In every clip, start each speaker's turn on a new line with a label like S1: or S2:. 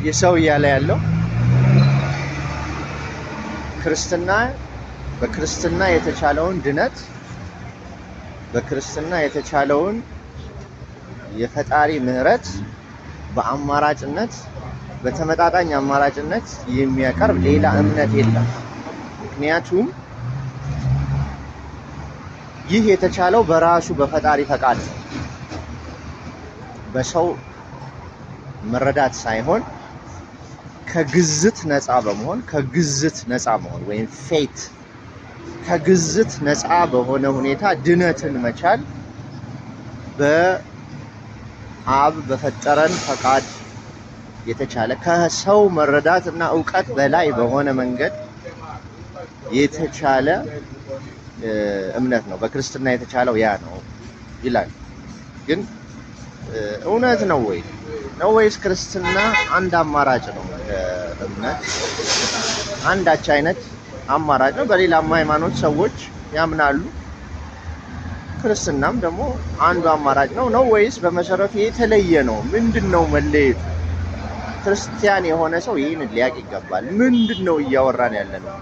S1: ይህ ሰው እያለ ያለው ክርስትና፣ በክርስትና የተቻለውን ድነት፣ በክርስትና የተቻለውን የፈጣሪ ምሕረት በአማራጭነት፣ በተመጣጣኝ አማራጭነት የሚያቀርብ ሌላ እምነት የለም። ምክንያቱም ይህ የተቻለው በራሱ በፈጣሪ ፈቃድ ነው። በሰው መረዳት ሳይሆን ከግዝት ነፃ በመሆን፣ ከግዝት ነፃ መሆን ወይም fate፣ ከግዝት ነፃ በሆነ ሁኔታ ድነትን መቻል በአብ በፈጠረን ፈቃድ የተቻለ፣ ከሰው መረዳት እና እውቀት በላይ በሆነ መንገድ የተቻለ እምነት ነው። በክርስትና የተቻለው ያ ነው ይላል። ግን እውነት ነው ወይ? ነው ወይስ ክርስትና አንድ አማራጭ ነው? እምነት አንዳች አይነት አማራጭ ነው። በሌላም ሃይማኖት ሰዎች ያምናሉ። ክርስትናም ደግሞ አንዱ አማራጭ ነው ነው ወይስ በመሰረቱ የተለየ ነው? ምንድን ነው መለየቱ? ክርስቲያን የሆነ ሰው ይህን ሊያቅ ይገባል። ምንድን ነው እያወራን ያለ ነው?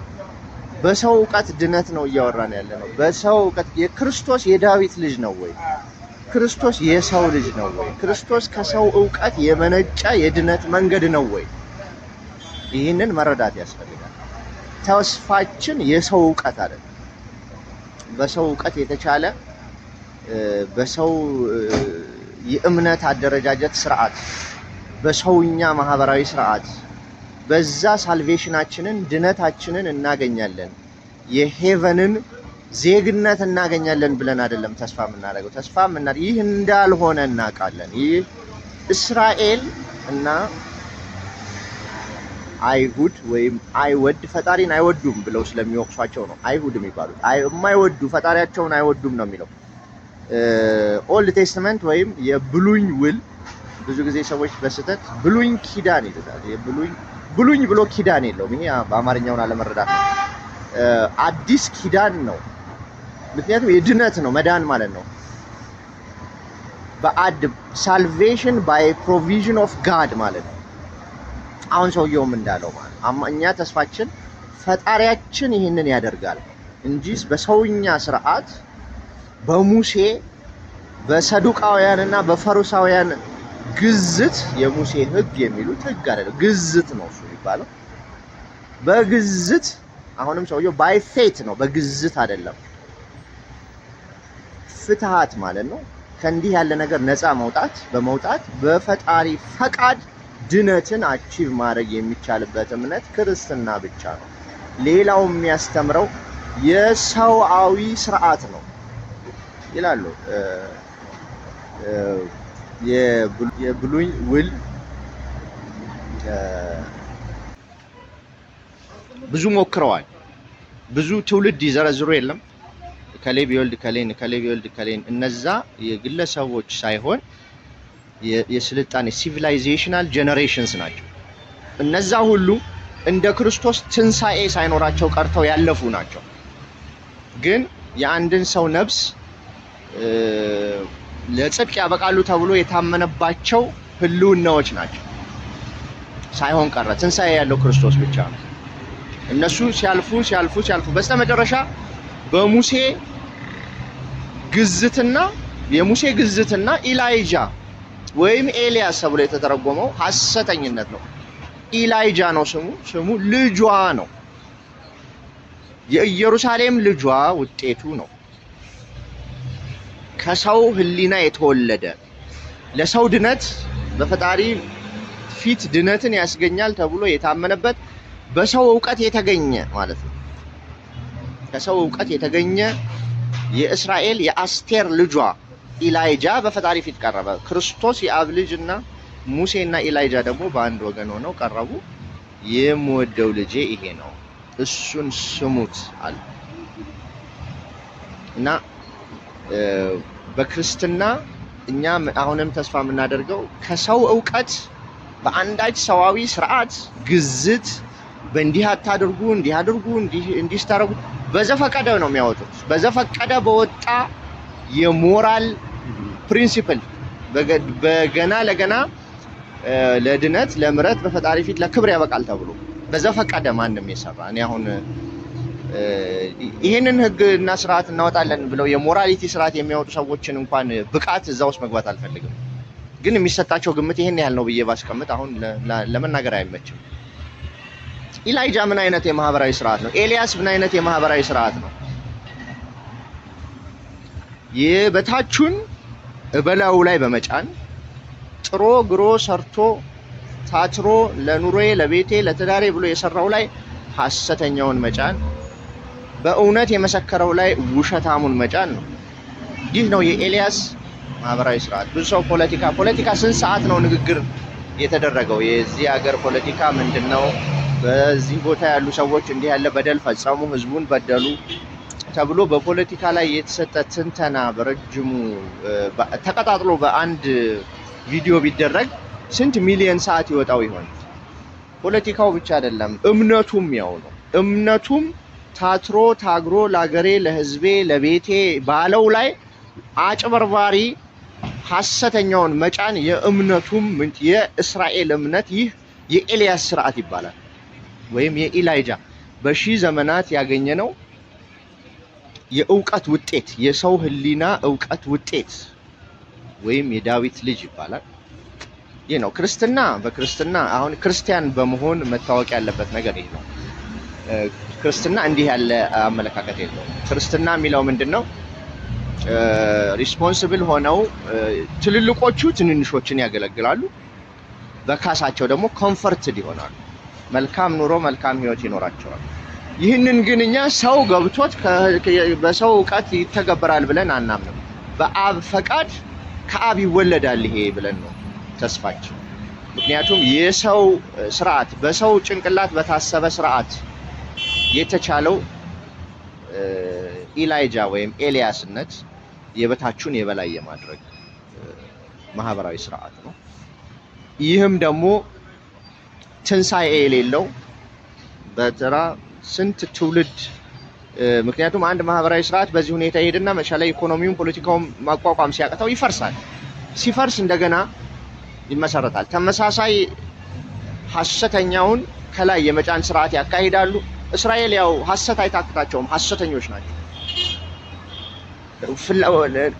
S1: በሰው እውቀት ድነት ነው እያወራን ያለ ነው። በሰው እውቀት የክርስቶስ የዳዊት ልጅ ነው ወይ? ክርስቶስ የሰው ልጅ ነው ወይ? ክርስቶስ ከሰው እውቀት የመነጨ የድነት መንገድ ነው ወይ? ይህንን መረዳት ያስፈልጋል። ተስፋችን የሰው እውቀት አይደለም። በሰው እውቀት የተቻለ፣ በሰው የእምነት አደረጃጀት ስርዓት፣ በሰውኛ ማህበራዊ ስርዓት በዛ salvation ኣችንን፣ ድነታችንን እናገኛለን፣ የ heaven ን ዜግነት እናገኛለን ብለን አይደለም ተስፋ የምናደርገው። ተስፋ የምናደርገው ይህ እንዳልሆነ እናውቃለን። ይህ እስራኤል እና አይሁድ ወይም አይወድ ፈጣሪን አይወዱም ብለው ስለሚወቅሷቸው ነው አይሁድ የሚባሉት። የማይወዱ ፈጣሪያቸውን አይወዱም ነው የሚለው Old Testament ወይም የብሉኝ ውል። ብዙ ጊዜ ሰዎች በስህተት ብሉኝ ኪዳን ይሉታል። የብሉኝ ብሉኝ ብሎ ኪዳን የለውም። ይሄ በአማርኛውን አለመረዳት ነው። አዲስ ኪዳን ነው። ምክንያቱም የድነት ነው፣ መዳን ማለት ነው። በአድ salvation by provision of God ማለት ነው። አሁን ሰውየውም እንዳለው ማለት እኛ ተስፋችን ፈጣሪያችን ይህንን ያደርጋል እንጂ በሰውኛ ስርዓት፣ በሙሴ፣ በሰዱቃውያን እና በፈሪሳውያን ግዝት፣ የሙሴ ሕግ የሚሉት ሕግ አይደለም፣ ግዝት ነው እሱ የሚባለው። በግዝት አሁንም ሰውየው by fate ነው፣ በግዝት አይደለም። ፍትሃት ማለት ነው። ከእንዲህ ያለ ነገር ነፃ መውጣት፣ በመውጣት በፈጣሪ ፈቃድ ድነትን achieve ማድረግ የሚቻልበት እምነት ክርስትና ብቻ ነው። ሌላው የሚያስተምረው የሰውአዊ ስርዓት ነው ይላሉ። የብሉኝ ውል ብዙ ሞክረዋል። ብዙ ትውልድ ይዘረዝሩ የለም፣ እከሌ ቢወልድ እከሌን፣ እከሌ ቢወልድ እከሌን። እነዛ የግለሰቦች ሳይሆን የስልጣኔ civilizational generations ናቸው። እነዛ ሁሉ እንደ ክርስቶስ ትንሣኤ ሳይኖራቸው ቀርተው ያለፉ ናቸው። ግን የአንድን ሰው ነፍስ ለጽድቅ ያበቃሉ ተብሎ የታመነባቸው ህልውናዎች ናቸው። ሳይሆን ቀረ። ትንሣኤ ያለው ክርስቶስ ብቻ ነው። እነሱ ሲያልፉ ሲያልፉ ሲያልፉ በስተመጨረሻ በሙሴ ግዝትና፣ የሙሴ ግዝትና Elijah ወይም ኤልያስ ተብሎ የተተረጎመው ሐሰተኝነት ነው። Elijah ነው ስሙ። ስሙ ልጇ ነው። የኢየሩሳሌም ልጇ ውጤቱ ነው። ከሰው ህሊና የተወለደ፣ ለሰው ድነት በፈጣሪ ፊት ድነትን ያስገኛል ተብሎ የታመነበት፣ በሰው እውቀት የተገኘ ማለት ነው። ከሰው እውቀት የተገኘ የእስራኤል የአስቴር ልጇ Elijah በፈጣሪ ፊት ቀረበ። ክርስቶስ የአብ ልጅ እና ሙሴና Elijah ደግሞ በአንድ ወገን ሆነው ቀረቡ። የምወደው ልጄ ይሄ ነው፣ እሱን ስሙት አለ። እና በክርስትና እኛ አሁንም ተስፋ የምናደርገው ከሰው እውቀት፣ በአንዳች ሰዋዊ ስርዓት ግዝት፣ በእንዲህ አታድርጉ፣ እንዲህ አድርጉ፣ እንዲህ እንዲህ ስታደርጉ በዘፈቀደ ነው የሚያወጡት። በዘፈቀደ በወጣ የ moral principle በገና ለገና ለድነት፣ ለምሕረት፣ በፈጣሪ ፊት ለክብር ያበቃል ተብሎ በዘፈቀደ ማንም የሰራ፣ እኔ አሁን ይሄንን ህግ እና ስርዓት እናወጣለን ብለው የ morality ስርዓት የሚያወጡ ሰዎችን እንኳን ብቃት እዛ ውስጥ መግባት አልፈልግም። ግን የሚሰጣቸው ግምት ይሄን ያህል ነው ብዬ ባስቀምጥ አሁን ለመናገር አይመችም። ኢላይጃ ምን አይነት የማህበራዊ ስርዓት ነው? ኤልያስ ምን አይነት የማህበራዊ ስርዓት ነው? የበታቹን እበላዩ ላይ በመጫን፣ ጥሮ ግሮ ሰርቶ ታትሮ ለኑሮዬ፣ ለቤቴ፣ ለትዳሬ ብሎ የሰራው ላይ ሐሰተኛውን መጫን፣ በእውነት የመሰከረው ላይ ውሸታሙን መጫን ነው። ይህ ነው የኤልያስ ማህበራዊ ስርዓት። ብዙ ሰው ፖለቲካ ፖለቲካ፣ ስንት ሰዓት ነው ንግግር የተደረገው? የዚህ ሀገር ፖለቲካ ምንድን ነው? በዚህ ቦታ ያሉ ሰዎች እንዲህ ያለ በደል ፈጸሙ፣ ህዝቡን በደሉ ተብሎ በፖለቲካ ላይ የተሰጠ ትንተና በረጅሙ ተቀጣጥሎ በአንድ ቪዲዮ ቢደረግ ስንት ሚሊየን ሰዓት ይወጣው ይሆን? ፖለቲካው ብቻ አይደለም፣ እምነቱም ያው ነው። እምነቱም ታትሮ ታግሮ ለአገሬ፣ ለህዝቤ፣ ለቤቴ ባለው ላይ አጭበርባሪ ሐሰተኛውን መጫን የእምነቱም ምንጭ የእስራኤል እምነት ይህ የኤልያስ ስርዓት ይባላል፣ ወይም የኢላይጃ በሺህ ዘመናት ያገኘነው የእውቀት ውጤት፣ የሰው ህሊና እውቀት ውጤት ወይም የዳዊት ልጅ ይባላል። ይህ ነው ክርስትና። በክርስትና አሁን ክርስቲያን በመሆን መታወቅ ያለበት ነገር ይህ ነው። ክርስትና እንዲህ ያለ አመለካከት የለውም። ክርስትና የሚለው ምንድን ነው? Responsible ሆነው ትልልቆቹ ትንንሾችን ያገለግላሉ። በካሳቸው ደግሞ comforted ይሆናሉ። መልካም ኑሮ፣ መልካም ህይወት ይኖራቸዋል። ይህንን ግን እኛ ሰው ገብቶት በሰው እውቀት ይተገበራል ብለን አናምንም። በአብ ፈቃድ ከአብ ይወለዳል ይሄ ብለን ነው ተስፋችን። ምክንያቱም የሰው ስርዓት፣ በሰው ጭንቅላት በታሰበ ስርዓት የተቻለው ኢላይጃ ወይም ኤልያስነት የበታቹን የበላይ የማድረግ ማህበራዊ ስርዓት ነው። ይህም ደግሞ ትንሳኤ የሌለው በተራ ስንት ትውልድ፣ ምክንያቱም አንድ ማህበራዊ ስርዓት በዚህ ሁኔታ ይሄድና መቻ ላይ ኢኮኖሚውን ፖለቲካውን ማቋቋም ሲያቅተው ይፈርሳል። ሲፈርስ እንደገና ይመሰረታል። ተመሳሳይ ሐሰተኛውን ከላይ የመጫን ስርዓት ያካሂዳሉ። እስራኤል ያው ሐሰት አይታክታቸውም፣ ሐሰተኞች ናቸው።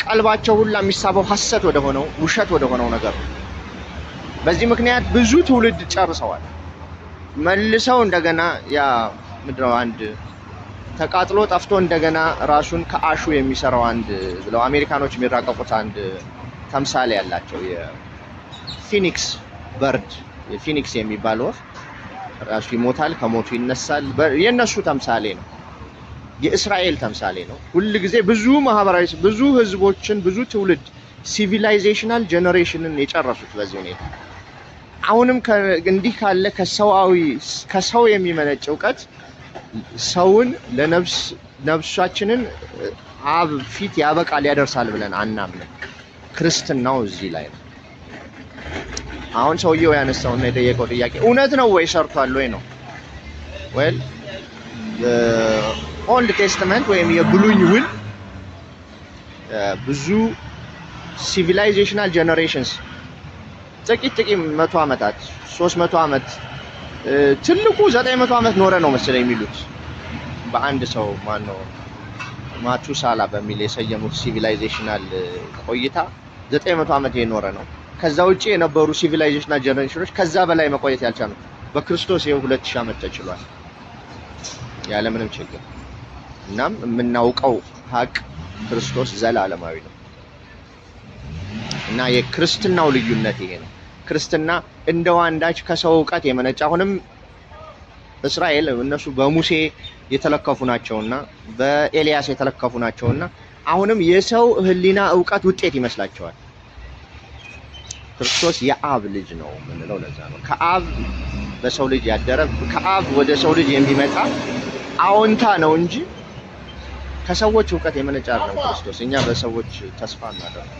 S1: ቀልባቸው ሁላ የሚሳበው ሐሰት ወደ ሆነው፣ ውሸት ወደ ሆነው ነገር ነው። በዚህ ምክንያት ብዙ ትውልድ ጨርሰዋል። መልሰው እንደገና ያ ምንድነው አንድ ተቃጥሎ ጠፍቶ እንደገና ራሱን ከ ash ኡ የሚሰራው አንድ ብለው አሜሪካኖች የሚራቀቁት አንድ ተምሳሌ ያላቸው የ phoenix bird፣ የ phoenix የሚባል ወፍ ራሱ ይሞታል፣ ከሞቱ ይነሳል። የእነሱ ተምሳሌ ነው። የእስራኤል ተምሳሌ ነው። ሁል ጊዜ ብዙ ማህበራዊ፣ ብዙ ህዝቦችን፣ ብዙ ትውልድ civilizational generation ን የጨረሱት በዚህ ሁኔታ። አሁንም እንዲህ ካለ ከሰዋዊ ከሰው የሚመነጭ እውቀት ሰውን ለነፍስ ነፍሳችንን አብ ፊት ያበቃል፣ ያደርሳል ብለን አናምንም። ክርስትናው እዚህ ላይ ነው። አሁን ሰውየው ያነሳውና የጠየቀው ጥያቄ እውነት ነው ወይ፣ ሰርቷል ወይ ነው። Well, Old Testament ወይም የብሉይ ውል ብዙ civilizational generations ጥቂት ጥቂት መቶ ዓመታት፣ 300 ዓመት፣ ትልቁ 900 ዓመት ኖረ ነው መሰለኝ የሚሉት፣ በአንድ ሰው ማነው ማቱሳላ በሚል የሰየሙት civilizational ቆይታ 900 ዓመት የኖረ ነው። ከዛ ውጪ የነበሩ civilizational generation ኖች ከዛ በላይ መቆየት ያልቻሉ፣ በክርስቶስ ይኸው 2000 ዓመት ተችሏል ያለምንም ችግር። እናም የምናውቀው ሀቅ ክርስቶስ ዘላለማዊ ነው እና የክርስትናው ልዩነት ይሄ ነው። ክርስትና እንደ አንዳች ከሰው እውቀት የመነጨ፣ አሁንም እስራኤል እነሱ በሙሴ የተለከፉ ናቸውና፣ በኤልያስ የተለከፉ ናቸውና አሁንም የሰው ሕሊና እውቀት ውጤት ይመስላቸዋል። ክርስቶስ የአብ ልጅ ነው የምንለው ለዛ ነው። ከአብ በሰው ልጅ ያደረ፣ ከአብ ወደ ሰው ልጅ የሚመጣ አዎንታ ነው እንጂ ከሰዎች እውቀት የመነጨ አይደለም ክርስቶስ። እኛ በሰዎች ተስፋ እናደርግ።